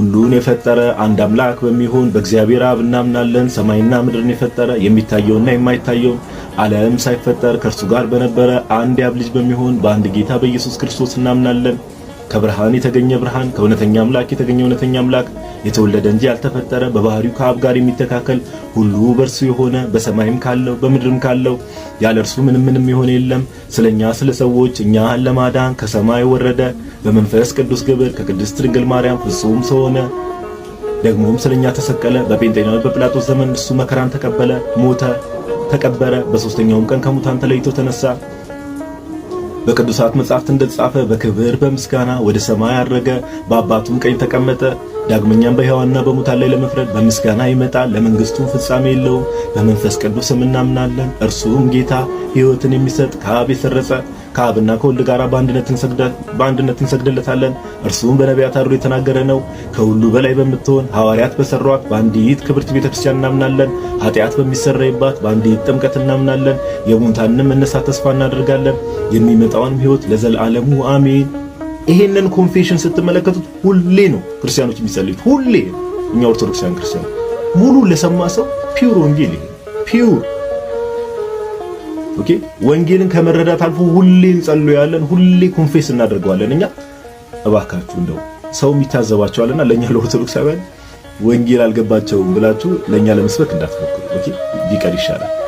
ሁሉን የፈጠረ አንድ አምላክ በሚሆን በእግዚአብሔር አብ እናምናለን። ሰማይና ምድርን የፈጠረ፣ የሚታየውና የማይታየውን፣ ዓለም ሳይፈጠር ከእርሱ ጋር በነበረ አንድ የአብ ልጅ በሚሆን በአንድ ጌታ በኢየሱስ ክርስቶስ እናምናለን። ከብርሃን የተገኘ ብርሃን፣ ከእውነተኛ አምላክ የተገኘ እውነተኛ አምላክ፣ የተወለደ እንጂ ያልተፈጠረ፣ በባህሪው ከአብ ጋር የሚተካከል፣ ሁሉ በእርሱ የሆነ፣ በሰማይም ካለው በምድርም ካለው ያለ እርሱ ምንም ምንም የሆነ የለም። ስለኛ ስለ ሰዎች እኛን ለማዳን ከሰማይ ወረደ። በመንፈስ ቅዱስ ግብር ከቅድስት ድንግል ማርያም ፍጹም ሰው ሆነ። ደግሞም ስለኛ ተሰቀለ። በጴንጤናዊ በጲላጦስ ዘመን እርሱ መከራን ተቀበለ፣ ሞተ፣ ተቀበረ። በሶስተኛውም ቀን ከሙታን ተለይቶ ተነሳ። በቅዱሳት መጻሕፍት እንደተጻፈ በክብር በምስጋና ወደ ሰማይ አረገ፣ በአባቱም ቀኝ ተቀመጠ። ዳግመኛም በሕያዋንና በሙታን ላይ ለመፍረድ በምስጋና ይመጣል፣ ለመንግስቱም ፍጻሜ የለውም። በመንፈስ ቅዱስም እናምናለን፣ እርሱም ጌታ ሕይወትን የሚሰጥ ከአብ የሰረጸ፣ ከአብና ከወልድ ጋር በአንድነት እንሰግድለታለን። እርሱም በነቢያት አድሮ የተናገረ ነው። ከሁሉ በላይ በምትሆን ሐዋርያት በሰሯት በአንዲት ክብርት ቤተክርስቲያን እናምናለን። ኃጢአት በሚሰረይባት በአንዲት ጥምቀት እናምናለን። የሙታንንም መነሳት ተስፋ እናደርጋለን። የሚመጣውንም ሕይወት ለዘላለሙ አሜን። ይሄንን confession ስትመለከቱት ሁሌ ነው ክርስቲያኖች የሚጸልዩት። ሁሌ እኛ ኦርቶዶክሳውያን ክርስቲያን ሙሉ ለሰማ ሰው pure ወንጌል ይሄ pure፣ okay። ወንጌልን ከመረዳት አልፎ ሁሌ እንጸልያለን፣ ሁሌ confess እናደርገዋለን። እኛ እባካችሁ እንደው ሰው የሚታዘባቸዋልና ለኛ ለኦርቶዶክሳውያን ወንጌል አልገባቸውም ብላችሁ ለኛ ለመስበክ እንዳትሞክሩ። Okay፣ ቢቀር ይሻላል።